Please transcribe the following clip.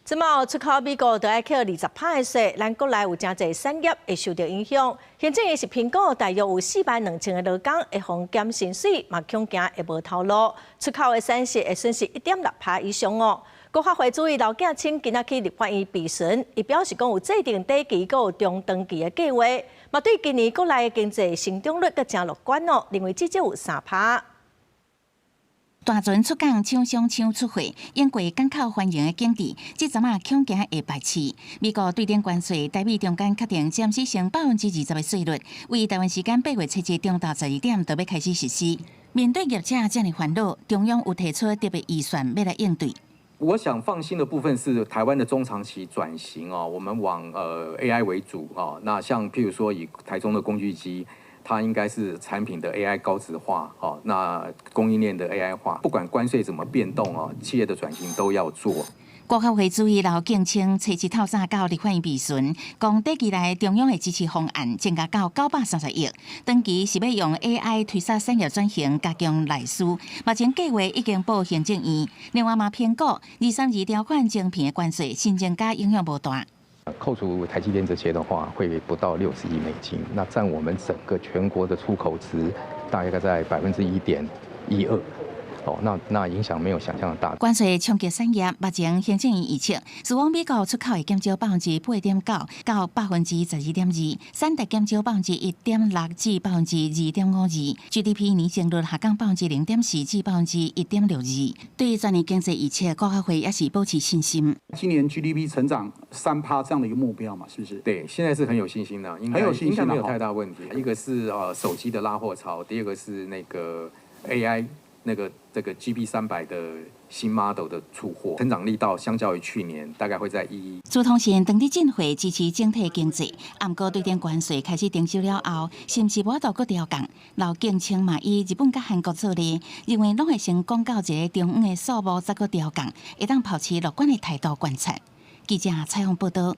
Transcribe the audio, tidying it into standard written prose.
這馬出口美國都愛扣20趴的稅，咱國內有誠濟產業會受著影響。行政院是評估大約有4萬2千个勞工會予減薪水，嘛恐驚會無頭路，出口的損失會損失1.6趴以上哦。國發會主委劉建清今仔去立法院備詢，伊表示講有制定短期閣有中長期的計劃，嘛對今年國內的經濟成長率閣誠樂觀哦，認為至少有3趴。大船出港搶商搶出貨，英國港口繁榮的景致，這陣仔恐驚會敗去。美國對等關稅，台美中間確定暫時性20%的稅率，為台灣時間8月7日中晝12點就欲開始實施。面對業者遮爾煩惱，中央有提出特別預算欲來應對。我想放心的部分是台灣的中長期轉型哦，我們往AI 為主哦。那像譬如說以台中的工具機，它應該是產品的 AI 高值化，哦，那供應鏈的 AI 化，不管關稅怎麼變動哦，企業的轉型都要做。國發會主委劉建清初七透早到立法院備詢，講短期內中央的支持方案增加到930億，長期是欲用 AI 推動產業轉型，加強內需。目前計劃已經報行政院，另外嘛評估232條款晶片的關稅新增加影響無大。扣除台積電這些的話，會不到60億美金，那佔我們整個全國的出口值大概在1.12%。哦，那影響沒有想象的大。關稅衝擊產業，目前行政院預測，輸往美國出口會減少8.9%到12.2%，產值減少1.6%至2.52%，GDP 年增率下降0.4%至1.62%。對全年經濟預測，國發會也是保持信心。今年 GDP 成長3趴這樣的一個目標嘛，是不是？對，現在是很有信心的，應該很有信心，應該沒有太大問題。一個是手機的拉貨潮，第二個是那個 AI。那個這個 GB300的新 model 的出貨，成長力道相較於去年大概會在一。朱通信當日進會支持整體經濟，毋過對等關稅開始徵收了後，是毋是無法度閣調降？劉建清嘛以日本佮韓國做例，認為攏會先講到一個中央的數目，才閣調降，會當保持樂觀的態度觀察。記者採訪報導。